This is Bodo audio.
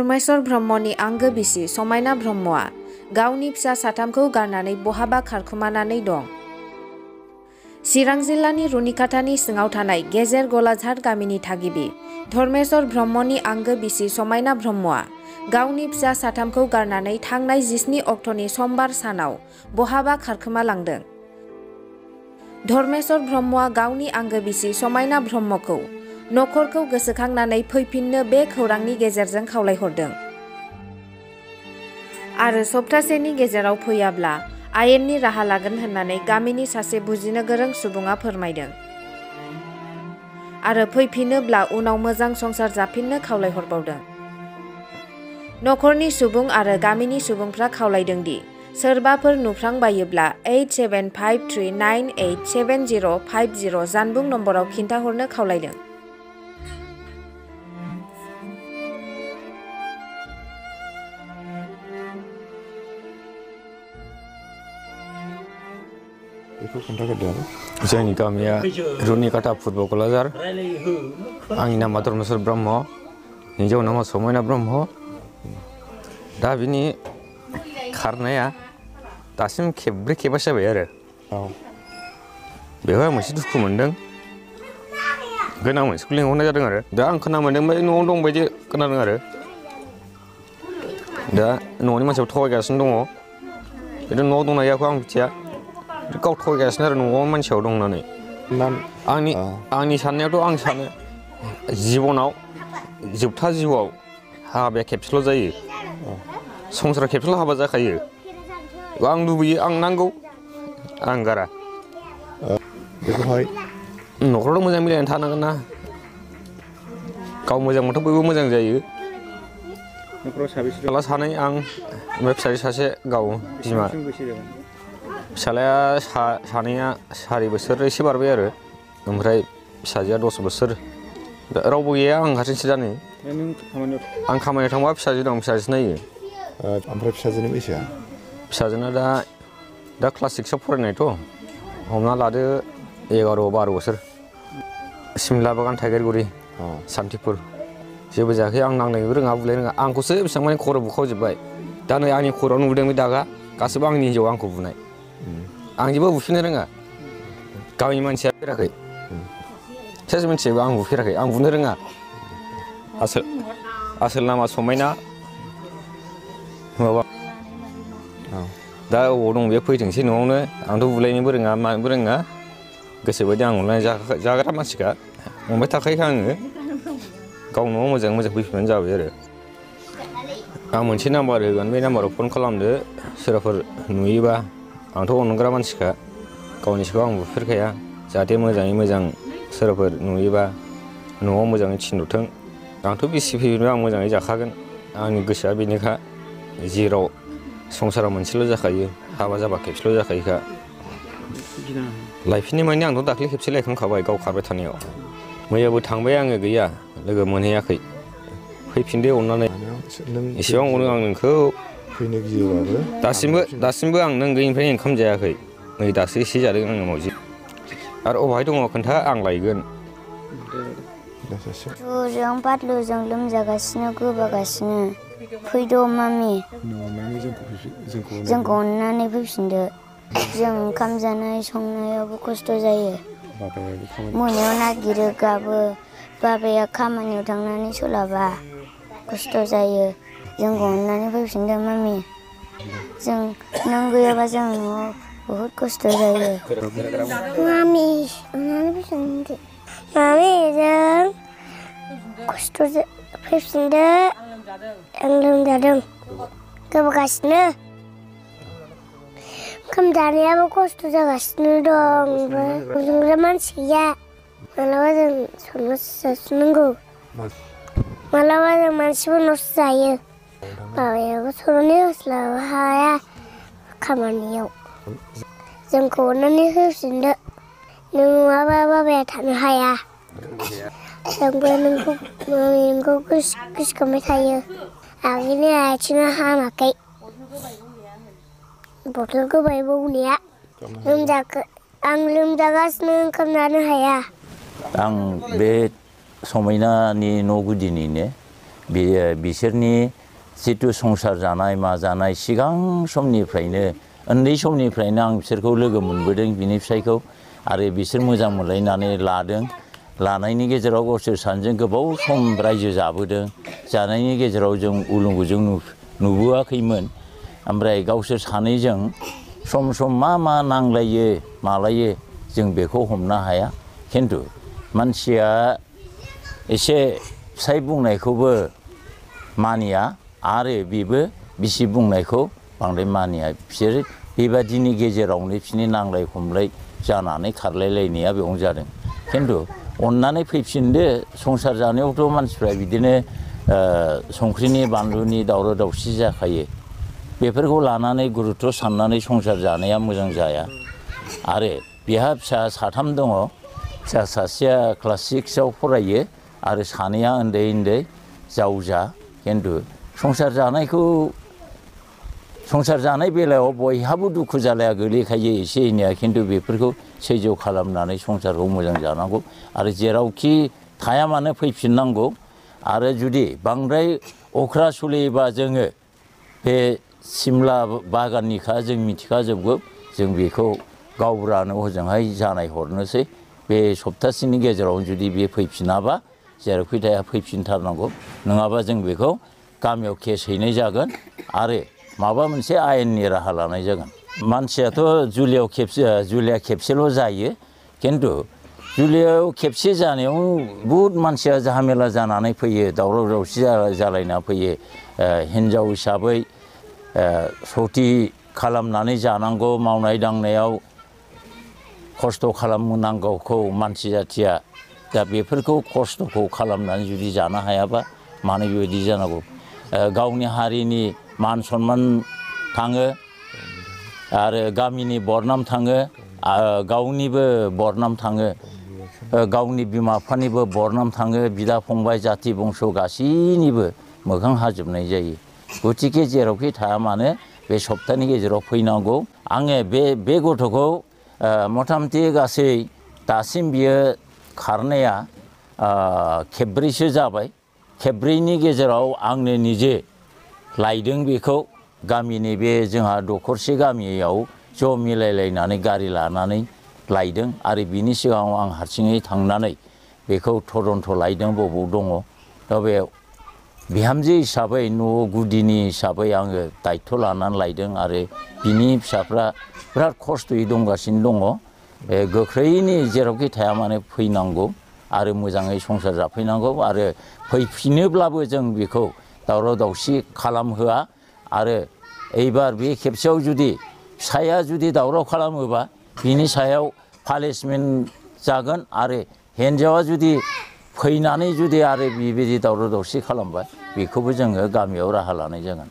धर्मेश्वर ब्रह्मनि आंगो बिसि समायना ब्रह्मआ गावनि फिसा साथामखौ गारनानै बहाबा खारखुमानानै दं। चिरां जिल्लानि रुनिकाटानि सिङाव थानाय गेजेर गलाझार गामिनि थागिबि धर्मेश्वर ब्रह्मनि आंगो बिसि समायना ब्रह्मआ गावनि फिसा साथामखौ गारनानै थांनाय 17 अक्ट'नि समबार सानाव बहाबा खारखोमालांदों। धर्मेश्वर ब्रह्मआ गावनि आंगो बिसि समायना ब्रह्मखौ नखरखौ गोसोखांनानै फैफिननो बे खौरांनि गेजेरजों खावलायहरदों आरो सप्तासेनि गेजेराव फैयाब्ला आयेननि राहा लागोन होननानै गामिनि सासे बुजिनो गोरों सुबुङा फोरमायदों आरो फैफिनोब्ला उनाव मोजां संसार जाफिननो खावलायहरबावदों। नखरनि सुबुं आरो गामिनि सुबुंफ्रा खावलायदों दि सोरबाफोर नुफ्लांबायोब्ला 8753987050 जानबुं नम्बराव खिन्थाहरनो खावलायदों। जोंनि गामिया रुनिकाटा फुटबल गलाझार। आंनि नामा धर्मेश्वर ब्रह्म, हिन्जावनि नामा समायना ब्रह्म। दा बिनि खारनाया दासिम खेबब्रै खेबबासो जाबाय आरो बेवहाय मोनसे दुखु मोनदों। गोनां मोनसेखौ लिंहरनाय जादों आरो दा आं खोना मोनदों बै न'आव दं बायदि खोनादों आरो दा न'नि मानसियाव थगायगासिनो दङ। खिन्थु न'आव दंना गैयाखौ आं मिथिया। गाव थगायगासिनो आरो न'आव मानसियाव दं होननानै। आंनि साननायावथ' आं सानो जिबनाव जोबथा जिउआव हाबाया खेबसेल' जायो। संसारा खेबसेल' हाबा जाखायो। आं लुबैयो, आं नांगौ, आं गारा। बेखौहाय न'खरावथ' मोजां मिलायनानै थानांगोन ना। गाव मोजां मोनथ' बयबो मोजां जायो। न'खराव साबेसे? फिसाला सानै, आं ओमफ्राय फिसाजो सासे, गाव बिमा। फिसालाया सानैया 4 बोसोर एसे बारबाय आरो ओमफ्राय फिसाजोआ 10 बोसोर। रावबो गैया, आं हारसिंसो दा नै। आं खामानियाव थांबा फिसाजो दं, फिसाजो नायो। ओमफ्राय फिसाजोनि बैसोआ? फिसाजोना दा क्लास 6आव फरायनायथ'। हमना लादो 11-12 बोसोर। सिमला बागान टाइगारगुरि सान्थिपुर। जेबो जायाखै, आं नांनायबो रोङा, बुलायनो रोङा। आंखौसो बेसेबां मानि खर' बुखावजोब्बाय। दा नै आंनि खर'आव नुदों बे दागा, गासिबो आंनि हिन्जावा आंखौ बुनाय। आं जेबो बुफिननो रोङा। गामिनि मानसिया फेराखै, सोर मिथियोबा आं बुफेराखै, आं बुनो रोङा। आसोल नामा समायना। माबा दा अबाव दं बे फैथोंसै न'आवनो। आंथ' बुलायनोबो रोङा, मानोबो रोङा। गोसोबायदि आं अननानै जाग्रा मानसिखा अनबाय थाखायोखा आङो। गाव न'आव मोजाङै मोजां फैफिनबानो जाबाय आरो। आं मोनसे नाम्बार होगोन, बे नाम्बाराव फन खालामदो सोरबाफोर नुयोबा। आंथ' अनग्रा मानसिखा, गावनिखौ आं बुफेरखाया। जाहाथे मोजाङै मोजां सोरबाफोर नुयोबा न'आव मोजाङै थिनहरथों। आंथ' बिसि फैयोबा आं मोजाङै जाखागोन। आंनि गोसोआ बेनोखा। जेराव संसारा मोनसेल' जाखायो, हाबा जाबा खेबसेल' जाखायोखा। लायफिननो माने आंथ' दाख्लै खेबसे लायखांखाबाय गाव खारबाय थानायाव। मैयाबो थांबाय आङो, गैया, लोगो मोनहैयाखै। फैफिनदो अननानै। एसेबां अनो आं नोंखौ। फैनो गियोबाबो दासिमबो आं नों गैयिनिफ्रायनो ओंखाम जायाखै। नै दासो एसे जादों आङो मावजि। आरो अबेहाय दङ खोन्था, आं लायगोन। जों बादलुजों लोमजागासिनो, गोबागासिनो। फैद' मामि, जोंखौ अननानै फैफिनदो। जों ओंखाम जानाय संनायावबो खस्थ' जायो। मोनायाव नागिरो, गाबो। बाबाया खामानियाव थांनानै सोलाबा, खस्थ' जायो। जोंखौ अननानै फैफिनदो मामि। नों गैयाबा जों न'आव बहुद खस्थ' जायो। मामि, अननानै फैफिनदो। मामि, जों खस्थ' फैफिनदो। आं लोमजादों, गोबागासिनो। ओंखाम जानायाबो खस्थ' जागासिनो दं। संग्रा मानसि गैया। मालाबा जों संनासो जाफिननांगौ। मालाबा जों मानसिफोरनावसो जायो। बाबायाबो संनानै होस्लाबनो हाया खामानियाव। जोंखौ अननानै होफिनदो। नों नङाबा बाबाया थानो हाया। जोंबो नोंखौ गोसोखांबाय थायो। आगैनि आथिङा हामाखै। बथल गोबाय बौनाया। आं लोमजागासिनो, ओंखाम जानो हाया। आं बे समायनानि न' गुदिनिनो बिसोरनि जिथु संसार जानाय मा जानाय सिगां समनिफ्रायनो उन्दै समनिफ्रायनो आं बिसोरखौ लोगो मोनबोदों बिनि फिसायखौ आरो बिसोर मोजां मोनलायनानै लादों लानायनि गेजेराव गावसोर सानैजों गोबाव सम रायजो जाबोदों जानायनि गेजेराव जों उलुंगुजों नुबोआखैमोन ओमफ्राय गावसोर सानैजों सम सम मा नांलायो मालायो जों बेखौ हमनो हाया खिन्थु मानसिया एसे फिसाय बुंनायखौबो मानिया आरो बेबो बिसि बुंनायखौ बांद्राय मानिया बिसोर बेबादिनि गेजेरावनो बिसोरनि नांलाय खमलाय जानानै खारलायलायनाया बेयावनो जादों खिन्थु अननानै फैफिनदो संसार जानायावथ' मानसिफ्रा बिदिनो संख्रिनि बानलुनि दावराव दावसि जाखायो बेफोरखौ लानानै गुरुत्व साननानै संसार जानाया मोजां जाया आरो बिहा फिसा साथाम दङ फिसा सासेया क्लास 6आव फरायो आरो सानैया उन्दै उन्दै जावजा खिन्थु संसार जानाय बेलायाव बयहाबो दुखु जालाया गोलैखायो एसे एनैया खिन्थु बेफोरखौ सैज्य खालामनानै संसारखौ मोजां जानांगौ आरो जेरावखि थाया मानो फैफिननांगौ आरो जुदि बांद्राय अख्रा सोलियोबा जोङो बे सिमला बागाननिखा जों मिथिखाजोबगौ जों बेखौ गावबुरानो हजोंहाय जानाय हरनोसै बे सप्तासेनि गेजेराव जुदि बे फैफिनाबा जेरावखि थाया फैफिनथारनांगौ नङाबा जों बेखौ गामियाव केस हैनाय जागोन आरो माबा मोनसे आयेननि राहा लानाय जागोन मानसियाथ' जुलिया खेबसेल' जायो खिन्थु जुलियाव खेबसे जानायाव बहुद मानसिया झामेला जानानै फैयो दावराव दावसि जालायना फैयो हिन्जाव हिसाबै सति खालामनानै जानांगौ मावनाय दांनायाव खस्थ' खालामनांगौखौ मानसि जाथिया दा बेफोरखौ खस्थ'खौ खालामनानै जुदि जानो हायाबा मानो बेबायदि जानांगौ गावनि हारिनि मान सन्मान थाङो आरो गामिनि बरनाम थाङो गावनिबो बरनाम थाङो गावनि बिमा बिफानिबो बरनाम थाङो बिदा फंबाय जाथि बंस' गासैनिबो मोखां हाजोबनाय जायो गतिके जेरावखि थाया मानो बे सप्तानि गेजेराव फैनांगौ आङो बे गथ'खौ मथा मथि गासै दासिम बियो खारनाया खेबब्रैसो जाबाय खेबब्रैनि गेजेराव आंनो निजे लायदों बेखौ गामिनि बे जोंहा दखरसे गामियाव ज' मिलायलायनानै गारि लानानै लायदों आरो बिनि सिगाङाव आं हारसिङै थांनानै बेखौ थदन्थ लायदों बबाव दङ दा बे बिहामजो हिसाबै न' गुदिनि हिसाबै आङो दायथ' लानानै लायदों आरो बिनि फिसाफ्रा बिराद खस्थ'यै दंगासिनो दङ गोख्रैनो जेरावखि थाया मानो फैनांगौ आरो मोजाङै संसार जाफैनांगौ आरो फैफिनोब्लाबो जों बेखौ दावराव दावसि खालामहोआ आरो एबार बे खेबसेयाव जुदि फिसाया जुदि दावराव खालामोबा बिनि सायाव पानिशमेन्ट जागोन आरो हिन्जावा जुदि फैनानै जुदि आरो बेबायदि दावराव दावसि खालामबाय बेखौबो जोङो गामियाव राहा लानाय जागोन